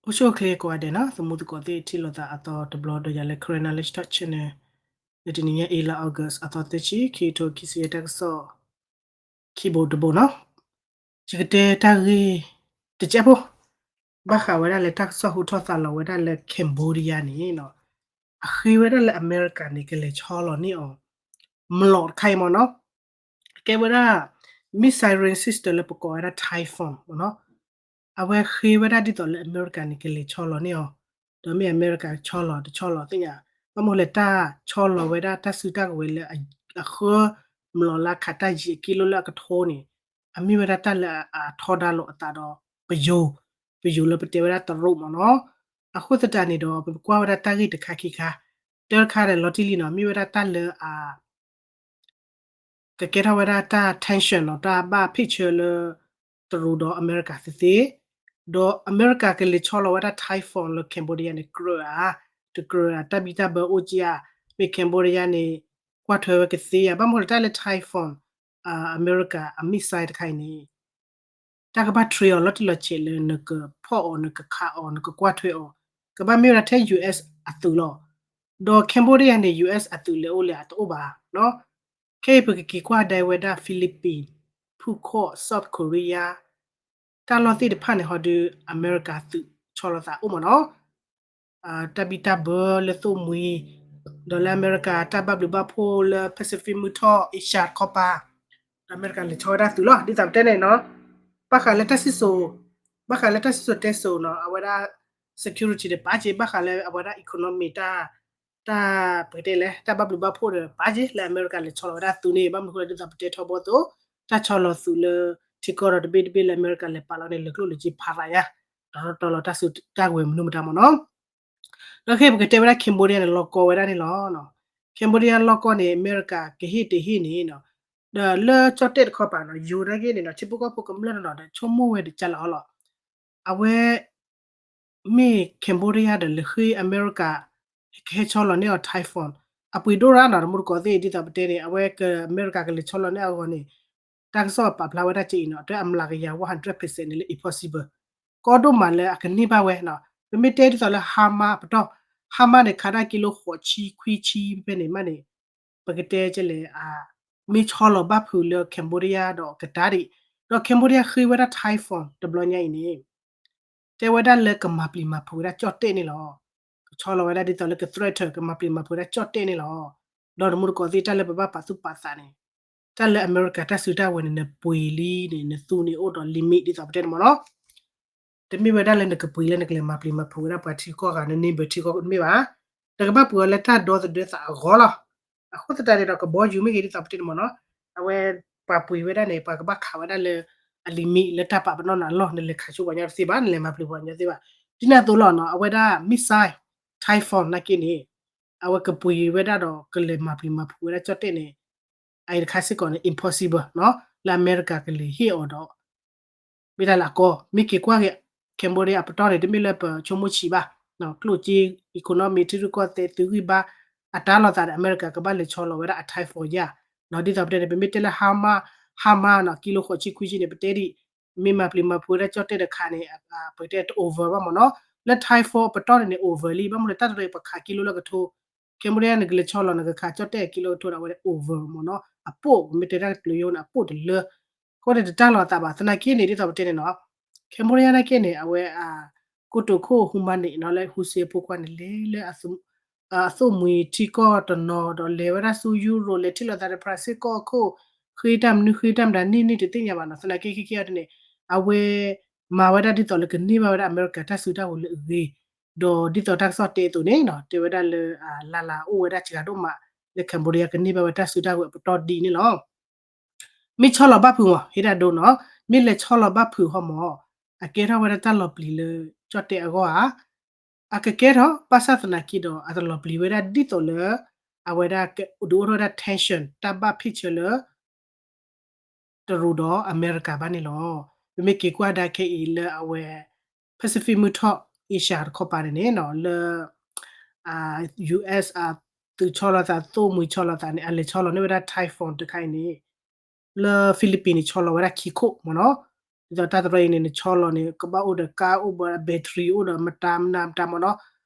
အိၣ်ဆူၣ်အိၣ်ချ့ကိးဂၤဒဲးနီၤ, သမူသကိးသ့ၣ်ထံၣ်လိာ်သးအသီတဘျီဒီးယၤလၢ Karen Knowledge Talk Channel လၢတနံၤညါအံၤ လါ August အသီသၢဆံ ခံကထိခံဆံယဲၢ် တၢ်ကစီၣ် ခံဘိတဘိနီၤ. ယကတဲတၢ်ဂ့ၢ်တကဲးဖိ ဘၣ်ဃးဝဲဒၣ်လၢတၢ်ကစီၣ်ဟူထီၣ်သါလီၤဝဲဒၣ်လၢ Cambodia န့ၣ်နီၤ, အဃ့ဝဲဒၣ်လၢအမဲရကၤန့ၣ် ကလဲၤဆီလီၤန့ၢ်အီၤ မျိာ်တခါအံၤမ့ၢ်နီၤ, ကဲဝဲဒၣ် missile system လၢပကိးဝဲဒၣ် Typhoon မ့ၢ်နီၤ. အဝဲဃ့ဝဲဒၣ်ဒ်သိးလၢအမဲရကၤန့ၣ် ကလဲၤဆီလီၤန့ၢ်အီၤ, ဒီးမ့ၢ်အမဲရကၤဆီလီၤတဆီလီၤသ့ၣ်ညါ, ဘၣ်မနုၤလဲၣ် တၢ်ဆီလီၤဝဲဒၣ်တၢ်စုတၢ်ကဝဲၤလၢအဃၢ မျိာ်လၢခးတၢ်ယံၤအကံလိလၢအကထိန့ၣ်, အမ့ၢ်ဝဲဒၣ်တၢ်လၢအထီဒါလိာ်အသးဒီးပယိၤ, ပယိၤလၢပတဲဝဲဒၣ်တရူးမ့ၢ်နီၤ. အဃိသတးန့ၣ်ဒီး ပကွၢ်ဝဲဒၣ်တၢ်ဂ့ၢ်တခါခံခါ, တၢ်တခါဒီးလီၤတံၢ်လံနီၤ, မ့ၢ်ဝဲဒၣ်တၢ်လၢအ ကကဲထီၣ်ဝဲဒၣ်တၢ် tension နီၤ, တၢ်ဘၣ်ဖ့ၣ်ဆၢလၢ တရူးဒီးအမဲရကၤသ့သ့, ဒီးအမဲရကၤကလဲၤဆီလီၤဝဲဒၣ် Typhoon လၢ Cambodia န့ၣ် ကြၢးဧါ, တကြၢးဧါ, တၢ်ဘံၣ်တၢ်ဘၢအိၣ်က့ဧါ, မ့ၢ် Cambodia န့ၣ် ကွၢ်ထွဲဝဲကသ့ဧါ, ဘၣ်မနုၤလဲၣ် တၢ်လၢ Typhoon အမဲရကၤ အ missile တခါအံၤန့ၣ် တၢ်ကဘၣ် train အီၤလီၤတံၢ်လီၤဆဲးလၢ နကဖီၣ်အီၤ နကခးအီၤ နကကွၢ်ထွဲအီၤ, ကဘၣ်မ့ၢ်ဝဲဒၣ်ထဲ US အသုးလီၤ. ဒီး Cambodia န့ၣ် US အသုးလဲၤအိၣ်လဲၤအတအိၣ်ဘၣ်နီၤ. ခဲအံၤပကက့ၤကွၢ်ဒၣ်ဝဲဒၣ် Philippines, ဖူခီၣ်, South Korea, တၢ်လီၢ်သ့ၣ်တဖၣ်န့ၣ် ဟီဒုး အမဲရကၤသုးဆီလီၤသးအိၣ်မ့ၢ်နီၤ. တၢ်ဘံၣ်တၢ်ဘၢလၢသိၣ်မှံၤ, ဒီးလၢအမဲရကၤတၢ်ဘၣ်ဘျုးဘၣ်ဖှိၣ်လၢ Pacific မုၢ်ထီၣ် Asia တခီပၤ, ဒီးအမဲရကၤလဲၤဆီဝဲဒၣ်သုးလီၤ. ဒ်သိးပတဲန့ၣ်နီၤ, ဘၣ်ဃးလၢတၢ်စံၣ်စိၤ, ဘၣ်ဃးလၢတၢ်စံၣ်စိၤတဲစိၤနီၤ, အဝဲဒၣ် security န့ၣ် ပာ်စ့ၢ်, ဘၣ်ဃးလၢအဝဲဒၣ် economy တၢ် တၢ်ပကတဲလဲၣ် တၢ်ဘၣ်ဘျုးဘၣ်ဖှိၣ်ဒီး ပာ်စ့ၢ်လၢအမဲရကၤလဲၤဆီလီၤဝဲဒၣ်သုးန့ၣ်, ဘၣ်မနုၤအဃိလဲၣ် ဒ်သိးပတဲထီဘိအသိး, တၢ်ဆီလီၤသုးလၢ ထံကီၢ်ဒီတဘ့ၣ်တဘ့ၣ်လၢအမဲရကၤလဲၤပာ်လီၤန့ၣ် လဲၤကျိၣ်လဲၤစ့ဖးသးယါ, ဒီးတီလီၤတၢ်စုတၢ်ကဝဲၤမနုၤမတၤမ့ၢ်နီၤ. ဒီးခဲအံၤပကတဲဝဲဒၣ် Cambodia န့ၣ် လီၢ်ကီဝဲဒၣ်န့ၣ်လီၤ. Cambodia လီၢ်ကီန့ၣ် အမဲရကၤကဟ့ၣ်တဟ့ၣ်န့ၣ်နီၤ, ဒီးလၢကၠီၣ်တဲၣ်တခီပၤနီၤ, ယိၤနာ်က့န့ၣ်နီၤ, ထံဖိကီၢ်ဖိကမျၢၢ်တနီၤဒီး ဆိကမိၣ်ဝဲတကးလၢအီၤလီၤ. အဝဲ မ့ၢ် Cambodia ဒီးလဲၤဃ့အမဲရကၤ ကဟဲဆီလီၤန့ၢ်အီၤ Typhoon, အပှ့ၤဒိၣ်ရၣ်နီၤ, တမူတကိးသ့ၣ် ဒ်သိးပတဲန့ၣ် အဝဲက အမဲရကၤကလဲၤဆီလီၤန့ၢ်အဂီၢ်န့ၣ်, တၢ်ကစီၣ်ပာ်ဖျါဝဲဒၣ်က့အံၤနီၤ, အတၢ်အမျးကယၤ one hundred percent န့ၣ်လၢ impossible, ကီဒိၣ်မးလၢအကန့ၢ်ဘၣ်ဝဲနီၤ. ပမ့ၢ်တဲဒ်သိးလၢ Hamas ပတီၢ်, Hamas န့ၣ် ခးဒၣ်ကံလိဃိးဆံခွံဆံဖဲန့ၣ်မးန့ၣ်, ပကတဲကလဲၣ် မ့ၢ်ဆီလီၤဘၣ်ဖုးလၢ Cambodia ဒီးကတးဒံး, ဒီး Cambodia ဃ့ဝဲဒၣ် Typhoon တဘျီညါအံၤန့ၣ် တဲဝဲဒၣ်လၢကမၤပျံၤမၤဖုးဝဲဒၣ်ကၠီၣ်တဲၣ်န့ၣ်လီၤ. ကဆီလီၤဝဲဒၣ်ဒ်သိးလၢက threat ကမၤပျံၤမၤဖုးဝဲဒၣ်ကၠီၣ်တဲၣ်န့ၣ်လီၤ. ဒီးတမူတကိးသ့ၣ် တၢ်လၢပဘၣ်ပာ်သူၣ်ပာ်သးန့ၣ်, တၢ်လၢအမဲရကၤတၢ်စုတၢ်ဝဲၤန့ၣ် နပှ့ၤလံန့ၣ် နသူန့ၣ်အိၣ်ဒီး limit ဒ်သိးပတဲန့ၣ်မ့ၢ်နီၤ. တမ့ၢ်ဝဲဒၣ်လၢနကပှ့ၤလၢနကလဲၤမၤပျံၤမၤဖုးဝဲဒၣ်ပှၤထံကီၢ်ဂၤ န neighbor ထံကီၢ်တမ့ၢ်ဘၣ်. နကဘၣ်ပှ့ၤအီၤလၢတၢ်ဒီသဒၢသးအဂီၢ်လီၤ. အဃိသတးန့ၣ်ဒီး ကဘီယူၤမ့ၢ်ဂ့ၤ ဒ်သိးပတဲန့ၣ်မ့ၢ်နီၤ, အဝဲပှၤပှ့ၤဝဲဒၣ်န့ၣ် ပှၤကဘၣ်ခးဝဲဒၣ်လၢအ limit လၢတၢ်ပာ်ပနီၣ်နၤလီၢ်, နလဲၤခးဆိပှၤကညီတသ့ဘၣ်, နလဲၤမၤပျံၤပှၤကညီတသ့ဘၣ်. ဒ်န့ၣ်အသိးလီၤနီၤ, အဝဲဒၣ် missile, Typhoon နာ်က့န့ၣ် အဝဲကပှ့ၤဝဲဒၣ်ဒီးကလဲၤမၤပျံၤမၤဖုးဝဲဒၣ်ကၠီၣ်တဲၣ်န့ၣ်, အအံၤတခါစ့ၢ်ကီးန့ၣ် impossible နီၤ, လၢအမဲရကၤကလဲၤဟ့ၣ်အီၤဒီး မ့ၢ်တၢ်လၢအကီ, မ့ၢ်က့ၤကွၢ်က့ၤ Cambodia အပတီၢ်န့ၣ် တမ့ၢ်လၢပဆိကမိၣ်ဆံးဘၣ်, ကျိၣ်စ့ economy ထံရူၢ်ကီၢ်သဲး သုးဂံၢ်ဘါ အတၢ်လီၤသးဒီး အမဲရကၤကဘၣ်လဲၤဆီလီၤဝဲဒၣ်အ Typhoon ယါ, ဒ်သိးပတဲန့ၣ် ပမ့ၢ်တဲလၢ Hamas, Hamas နီၤ, ကံလိဃိးဆံခွံဆံန့ၣ် ပတဲဒံး, မ့ၢ်မၤပျံၤမၤဖုးဝဲဒၣ်ကၠီၣ်တဲၣ်တခါန့ၣ်, ပတဲတ over ဘၣ်မ့ၢ်နီၤ, လၢ Typhoon အပတီၢ်န့ၣ်န့ၣ် over လံ, ဘၣ်မနုၤလဲၣ် တၢ်တရံးပခးကံလိလၢကထိ Cambodia နကလဲၤဆီလီၤ နကခးကၠီၣ်တဲၣ်ကံလိကထိဒီး အဝဲဒၣ် over မ့ၢ်နီၤ, အပိၢ် ပမ့ၢ်တဲတၢ်ကတိၤယိန့ၣ် အပိၢ်တလၢ, အဃိန့ၣ်တတၢ်လီၤသးဘၣ်. သနာ်က့န့ၣ် ဒ်သိးပတဲန့ၣ်နီၤ, Cambodia နာ်က့န့ၣ် အဝဲ ကိတိာ်ခိၣ် Hun Manet နီၤ, လၢ Hun Sen အဖိခွါန့ၣ် လဲၤလၢ အသိၣ်မှံၤထံကီၢ်တနီၤဒီး လဲၤဝဲဒၣ်ဆူယူရိၣ် လဲၤထံၣ်လိာ်သးဒီး ဖရၣ်စ့ၣ်ကီၢ်ခိၣ်, ဃ့တၢ်မနုၤဃ့တၢ်မတၤ န့ၢ်န့ၢ်တသ့ၣ်ညါဘၣ်နီၤ. သနာ်က့ ခဲကဲအံၤန့ၣ် အဝဲ မၤဝဲဒၣ်ဒ်သိးလၢကန့ၢ်ဘၣ်ဝဲဒၣ်အမဲရကၤတၢ်စုတၢ်ဝဲၤလၢအဂ့ၤ, ဒီးဒ်သိးတၢ်ကစီၣ်တဲအသိးန့ၣ်နီၤ, တဲဝဲဒၣ်လၢ လၢ်လၢ်အိၣ်ဝဲဒၣ်စှၤဒိၣ်မး လၢ Cambodia ကန့ၢ်ဘၣ်ဝဲတၢ်စုတၢ်ဝဲၤအပတီၢ်ဒ်န့ၣ်လီၤ. မ့ၢ်ဆီလီၤဘၣ်ဖုးမး ဟ့ၣ်ဒၣ်ဒိနီၤ, မ့ၢ်လဲၤဆီလီၤဘၣ်ဖုးဟီမး, အကဲထီၣ်ဝဲဒၣ်တၢ်လီၤပျံၤလၢကၠီၣ်တဲၣ်အဂီၢ်ဧါ, အကကဲထီၣ် ဘၣ်ဆၣ်သနာ်က့ဒီး အတလီၤပျံၤဝဲဒၣ်ဒ်သိးလၢ အဝဲဒၣ်ဒုးအိၣ်ထီၣ်ဝဲဒၣ် tension တၢ်ဘၣ်ဖ့ၣ်ဆၢလၢ တရူးဒီးအမဲရကၤဘၣ်န့ၣ်လီၤ. ပမ့ၢ်က့ၤကွၢ်ဒၣ်ခဲအံၤလၢအဝဲ Pacific မုၢ်ထီၣ် Asia တခီပၤန့ၣ်န့ၣ်နီၤ, လၢ US အသုးဆီလီၤသး သိၣ်မှံၤဆီလီၤသးန့ၣ် အလဲၤဆီလီၤန့ၢ်ဝဲဒၣ် Typhoon တခါအံၤန့ၣ် လၢ Philippines န့ၣ် ဆီလီၤဝဲဒၣ်ခံခိၣ်မ့ၢ်နီၤ, ဒ်သိးတၢ်တရၢအံၤန့ၣ် နဆီလီၤန့ၣ် ကဘၣ်အိၣ်ဒီးကါအိၣ်ဒီး battery အိၣ်ဒီးမတၤမနုၤမတၤမ့ၢ်နီၤ.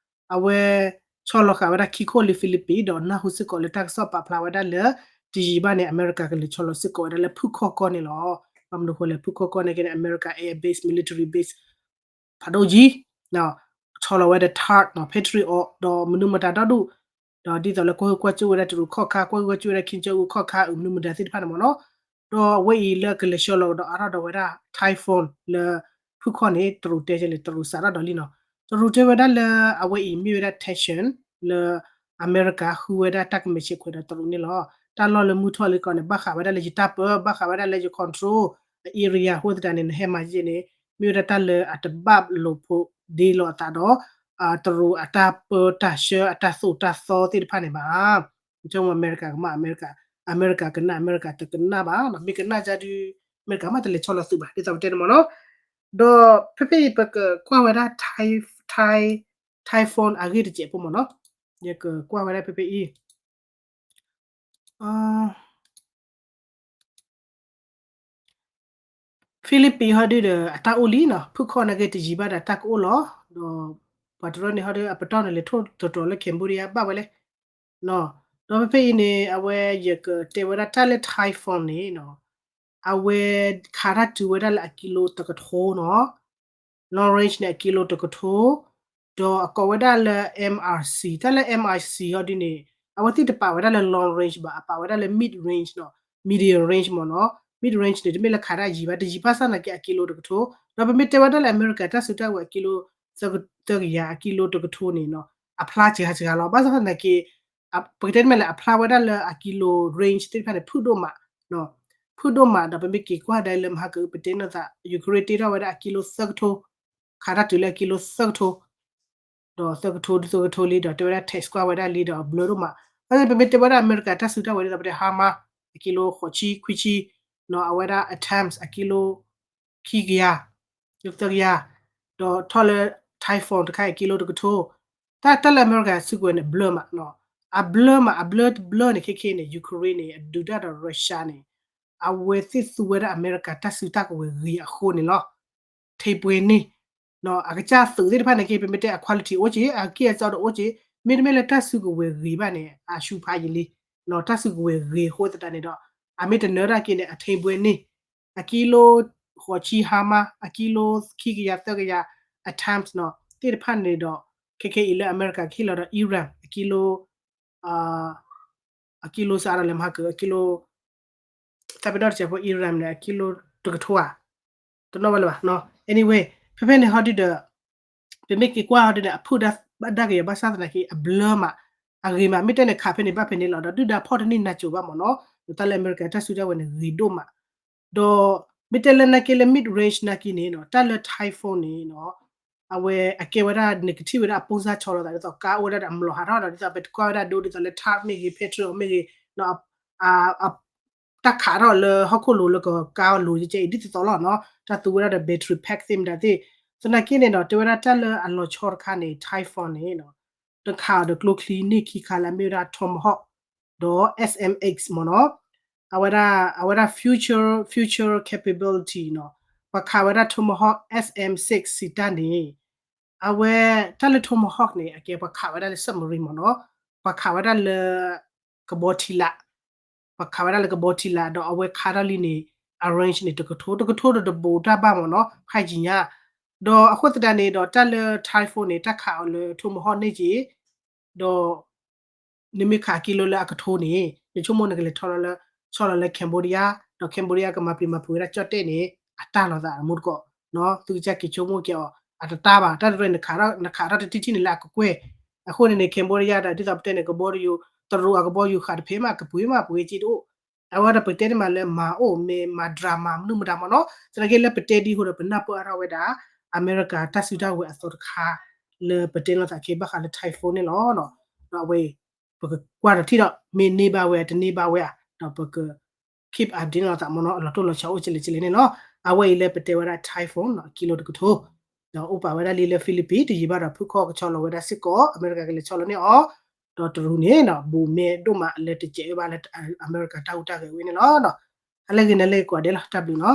အဝဲဆီလီၤဃာ်ဝဲဒၣ်ခံခိၣ်လံ Philippines ဒီးနၢ်ဟူစ့ၢ်ကီးလၢတၢ်ကစီၣ်ပာ်ဖျါဝဲဒၣ်လၢ တယံာ်ဘၣ်န့ၣ် အမဲရကၤကလဲၤဆီလီၤစ့ၢ်ကီးဝဲဒၣ်လၢဖုၣ်ခီၣ်ကီၢ်န့ၣ်လီၤ. ဘၣ်မနုၤဃိလဲၣ် ဖုၣ်ခီၣ်ကီၢ်န့ၣ်က့န့ၣ် အမဲရကၤ air base military base ဖးဒိၣ်ယံၤ ဆီလီၤဝဲဒီး THAAD နီၤ Patriot ဒီးမနုၤမတၤဒီဒူၣ် ဒီးဒ်သိးလၢကွၢ်ဟုၣ်ကွၢ်စူၣ်ဝဲဒၣ်တရူးခီၣ်ခါ ကွၢ်ဟုၣ်ကွၢ်စူၣ်ဝဲဒၣ် Kim Jong Un ခီၣ်ခါ အမနုၤမတၤသ့ၣ်တဖၣ်န့ၣ်မ့ၢ်နီၤ. ဒီးအဝဲအံၤလၢကလဲၤဆီလီၤဒီးအါထီၣ်ဒီးဝဲဒၣ် Typhoon လၢဖုၣ်ခီၣ်န့ၣ် တရူးတဲကလဲၣ် တရူးစးထီၣ်ဒီးလံနီၤ. တရူးတဲဝဲဒၣ်လၢအဝဲအံၤမ့ၢ်ဝဲဒၣ် tension လၢ အမဲရကၤဃုဝဲဒၣ်တၢ်ကမဲာ်ဆံးခွဲးဒီးတရူးန့ၣ်လီၤ. တၢ်လီၢ်လၢမုၢ်ထီၣ်လံကီးန့ၣ် ဘၣ်ဃးဝဲဒၣ်လၢယတၢ်ပၢ ဘၣ်ဃးဝဲဒၣ်လၢယ control area အဃိသတးန့ၣ် နဟဲမၤယဲၢ်န့ၣ် မ့ၢ်ဝဲဒၣ်တၢ်လၢအတဘၣ်လိာ်ဖိးဒ့လိာ်အသးဒီး တရူးအတၢ်ပၢတၢ်ဆှၢအတၢ်သိၣ်တၢ်သီသ့ၣ်တဖၣ်န့ၣ်ဘၣ်. ဆိကမိၣ်အမဲရကၤကမၣ် အမဲရကၤကနၣ် အမဲရကၤတကနၣ်ဘၣ်နီၤ. မ့ၢ်ကနၣ်ကဒီး အမဲရကၤမးတလဲၤဆီလီၤသုးဘၣ် ဒ်သိးပတဲန့ၣ်မ့ၢ်နီၤ. ဒီးဖဲဖဲအံၤပကကွၢ်ဝဲဒၣ် Typhoon အဂ့ၢ်တစဲးဖိမ့ၢ်နီၤ. ယကကွၢ်ဝဲဒၣ်ဖဲဖဲအံၤ Philippines ဟီဒုဒီး အတၢ်အိၣ်လံနီၤ. ဖုၣ်ခီၣ်နာ်က့တယံာ်ဘၣ်ဒီးတၢ်ကအိၣ်လီၤ. ဒီးပှၤတရၢန့ၣ်ဟီဒု အပတီၢ်န့ၣ်လဲၤထိၣ်တတီၤလၢ Cambodia ဘၣ်ဝဲလဲၣ်. ဒီးဖဲဖဲအံၤန့ၣ် အဝဲယကတဲဝဲဒၣ်တၢ်လၢ Typhoon န့ၣ်နီၤ အဝဲခးတၢ်တုၤဝဲဒၣ်လၢအကံလိတကထိနီၤ. Long range န့ၣ် အကံလိတကထိ, ဒီးအကိးဝဲဒၣ်လၢ MRC, တၢ်လၢ MRC ဟီဒ်န့ၣ် အဝဲသ့ၣ်တပာ်ဝဲဒၣ်လၢ long range ဘၣ်, အပာ်ဝဲဒၣ်လၢ mid range နီၤ, medium range မ့ၢ်နီၤ, mid range န့ၣ် တမ့ၢ်လၢခးတၢ်ယံာ်ဘၣ်, တယံာ်ဘၣ်ဆၣ်သနာ်က့ အကံလိတကထိ, ဒီးပမ့ၢ်တဲဝဲဒၣ်လၢအမဲရကၤတၢ်စုတၢ်ဝဲၤအကံလိ သၢကယၤ အကံလိတကထိန့ၣ်နီၤ, အဖျါစှၤစှၤလီၤ, ဘၣ်ဆၣ်သနာ်က့ ပကတဲမ့ၢ်လၢအဖျါဝဲဒၣ်လၢအကံလိ range သ့ၣ်တဖၣ်န့ၣ် ဖုၣ်ဒိၣ်မး ဖုၣ်ဒိၣ်မး ဒီးပမ့ၢ်က့ၤကွၢ်ဒၣ်လၢမဟါက ပတဲနီၤသး Ukraine တ့ထီၣ်ဝဲဒၣ်အကံလိသၢကထိ, ခးတၢ်တုၤလၢအကံလိသၢကထိ, ဒီးသၢကထိ သၢကထိလံ ဒီးတဲဝဲဒၣ် test ကွၢ်ဝဲဒၣ်လံ ဒီးအဘျၢဒိၣ်မး, ဘၣ်ဆၣ်ပမ့ၢ်တဲဝဲဒၣ်အမဲရကၤတၢ်စုတၢ်ဝဲၤဒ်သိးပတဲ HIMARS အကံလိဃိးဆံ ခွံဆံ, နီၤ အဝဲဒၣ် ATACMS အကံလိ ခံကယၤ သၢကယၤ, ဒီးထီၣ်လၢ Typhoon တခါအံၤ အကံလိတကထိ, တၢ်တၢ်လၢအမဲရကၤစုကဝဲၤန့ၣ် ဘျၢမး, အဘျၢမး အဘျၢတဘျၢန့ၣ် ခဲခဲန့ၣ် Ukraine န့ၣ် အဒုးတၢ်ဒီး Russia န့ၣ် အဝဲသ့ၣ်သူဝဲဒၣ်အမဲရကၤတၢ်စုတၢ်ကဝဲၤဂ့ၤအဃိန့ၣ်လီၤ. ထဲပှဲၤန့ၣ် အကစၢ်သုးသ့ၣ်တဖၣ်န့ၣ်က့ ပမ့ၢ်တဲအ quality အိၣ်က့ အက့ၢ်အစီဒီးအိၣ်က့, မ့တမ့ၢ်လၢတၢ်စုကဝဲၤဂ့ၤဘၣ်န့ၣ် အဆူၣ်ဖးယံာ်လံ, တၢ်စုကဝဲၤဂ့ၤအဃိသတးန့ၣ်ဒီး အမ့ၢ်တနၢၤတၢ်က့န့ၣ် အထဲပှဲၤန့ၣ် အကံလိ ဃိးဆံ HIMARS အကံလိ ခံကယၤ သၢကယၤ ATACMS နီၤ သ့ၣ်တဖၣ်န့ၣ်ဒီး ခဲခဲအံၤလၢအမဲရကၤကဟ့ၣ်လီၤဒီး Iran အကံလိ အကံလိစးဒီးလဲၤမဟါက အကံလိ သးပ့ၤနီၣ်တစဲးဖိ Iran န့ၣ် အကံလိတကထိဧါ, တနီၣ်ဝဲလၢၤဘၣ်နီၤ, anyway ဖဲဖဲန့ၣ်ဟီဒုဒီး ပမ့ၢ်က့ၤကွၢ်ဟီဒုန့ၣ် အဖုၣ်ဒၣ်ကယၤဘၣ်ဆၣ်သနာ်က့ အဘျၢမး, အဂ့ၤမး မ့ၢ်တဲန့ၣ် ခးဖဲန့ၣ်ဘၣ်ဖဲန့ၣ်လီၤ, ဒီးဒုၣ်ဒါဖီၣ်တန့ၢ်နၤစိၤဘၣ်မ့ၢ်နီၤ, ဒီးတၢ်လၢအမဲရကၤတၢ်စုတၢ်ဝဲၤန့ၣ် ဂ့ၤဒိၣ်မး, ဒီးမ့ၢ်တဲလၢနာ်က့လၢ mid range နာ်က့န့ၣ်နီၤ တၢ်လၢ Typhoon န့ၣ်နီၤ အဝဲအကဲဝဲဒၣ် negative ဝဲဒၣ်အပိၢ်စၢ်ဆီလီၤသး ဒ်သိးကါအိၣ်ဝဲဒၣ်ဒီးအမျိာ်ဟးထီၣ်ဒီး ဒ်သိးပတကွၢ်ဝဲဒၣ်ဒိ ဒ်သိးလၢ THAAD မ့ၢ်ဂ့ၤ Patriot မ့ၢ်ဂ့ၤ တၢ်ခးထီၣ်လၢဟီၣ်ခိၣ်လိၤလၢကကါလိၤကဲအံၤ ဒ်သိးသိးလီၤနီၤ, တၢ်သူဝဲဒၣ်ဒီး battery pack သ့ၣ်မတၤသ့ၣ်, သနာ်က့န့ၣ်ဒီး တဲဝဲဒၣ်တၢ်လၢအလီၤဆီတခါန့ၣ် Typhoon န့ၣ်နီၤ တခးအီၤဒီးကျိချံန့ၢ်ခံခါလၢအမ့ၢ်ဝဲဒၣ် Tomahawk ဒီး SM-eight မ့ၢ်နီၤ, အဝဲဒၣ် အဝဲဒၣ် future future capability နီၤ, ပှၤခးဝဲဒၣ် Tomahawk SM six စံးတၢ်န့ၣ် အဝဲတၢ်လၢ Tomahawk န့ၣ် အကဲပှၤခးဝဲဒၣ်လၢ submarine မ့ၢ်နီၤ, ပှၤခးဝဲဒၣ်လၢ ကဘီထံလာ်, ပှၤခးဝဲဒၣ်လၢကဘီထံလာ် ဒီးအဝဲခးထီၣ်လံန့ၣ် အ range န့ၣ် တကထိ တကထိဒီးတဘိးတၢ်ဘၣ်မ့ၢ်နီၤ ဖးယံာ်ညါ, ဒီးအဃိသတးန့ၣ်ဒီးတၢ်လၢ Typhoon န့ၣ် တၢ်ခးအီၤလၢ Tomahawk န့ၢ်က့ ဒီး နမ့ၢ်ခးကံလိလၢအကထိန့ၣ် နဆိကမိၣ်နကလဲၤထီၣ်လီၤလၢ ဆီလီၤလၢ Cambodia ဒီး Cambodia ကမၤပျံၤမၤဖုးဝဲဒၣ်ကၠီၣ်တဲၣ်န့ၣ် အတၢ်လီၤသးမူတကိး, သုကစၢ်က့ၤဆိကမိၣ်က့ၤအီၤ အတတၢ်ဘၣ်, တၢ်တရၢန့ၣ် နခးထီၣ်တထံၣ်ထံၣ်န့ၣ်လၢအကကွဲၢ်, အဃိန့ၣ်န့ၣ် Cambodia ဒီးဒ်သိးပတဲန့ၣ် ကဘီယူၤ တရူးအကဘီယူၤဃာ်တဖဲးမး ကပှ့ၤမးပှ့ၤက့တအိၣ်, အဝဲဒီးပတဲန့ၣ်မးလၢမၤအိၣ်မ့ၢ်မၤ drama မနုၤမတၤမ့ၢ်နီၤ, သနာ်က့လၢပတဲဒ်အဃိဒီးပနၢ်ပၢၢ်အါထီၣ်ဝဲဒၣ် အမဲရကၤတၢ်စုတၢ်ဝဲၤအသီတခါ လၢပတဲလိာ်သးခဲဘၣ်ဃးလၢ Typhoon န့ၣ်လီၤ. ဒီးအဝဲအံၤ ပကကွၢ်ဒီးထံၣ်ဒီး မ့ၢ်န့ၢ်ဘၣ်ဝဲ တန့ၢ်ဘၣ်ဝဲဧါ, ဒီးပက keep update လိာ်သးမ့ၢ်နီၤ အလီၤတိၢ်လီၤဆီအိၣ်ကလဲာ်ကလဲာ်န့ၣ်လီၤ. အဝဲအံၤလၢပတဲဝဲဒၣ် Typhoon နီၤ အကံလိတကထိ, ဒီးအိၣ်ပာ်ဝဲဒၣ်လံလၢ Philippines တယံာ်ဘၣ်ဒီး ဖုၣ်ခီၣ်ကဆီလီၤဝဲဒၣ်စ့ၢ်ကီး အမဲရကၤကလဲၤဆီလီၤန့ၢ်အီၤ, ဒီးတရူးန့ၣ် ဘူးမဲဒိၣ်မးလၢတစဲးဝဲဘၣ်လၢအမဲရကၤတၢ်ဟူးတၢ်ဂဲၤဝဲန့ၣ်လီၤ. အလဲဂ့ၤန့ၣ်လၢကိးဂၤဒဲးလီၤ တၢ်ဘျုးနီၤ.